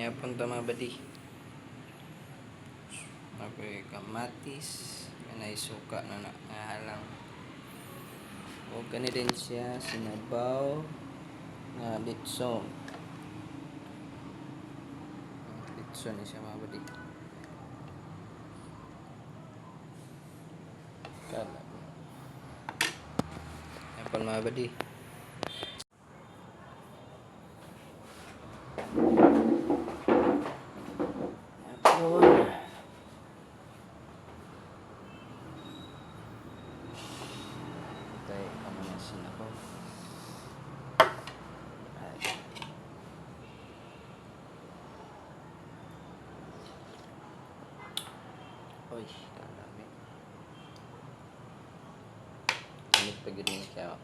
Yapon ta, mga badi. Ako'y kamatis. Kanay suka na na nga halang. O kani din siya sinabaw nga litson. Litson ni siya, mga badi. Kala. Yapon, mga badi. Yapon. Tay kamo na sinabaw. Ay. Uy, kalami. Init pa gid ni siya.